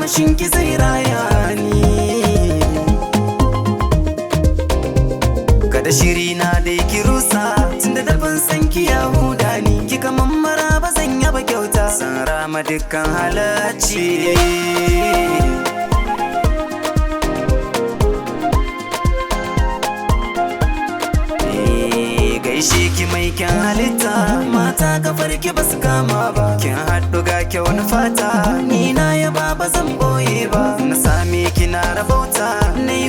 Murmushin ki zai raya ni. Kada shiri na dai ki rusa, tunda dafin san ki ya huda ni. Kika mammara ba zan yaba kyauta, san rama dukkan halacci. Gaishe ki mai kyan halitta, mata kafar ki ba su kama ba. Kin haɗu ga kyau na fata, ni na yaba ba zan boye ba. Na same ki na rabauta, na yi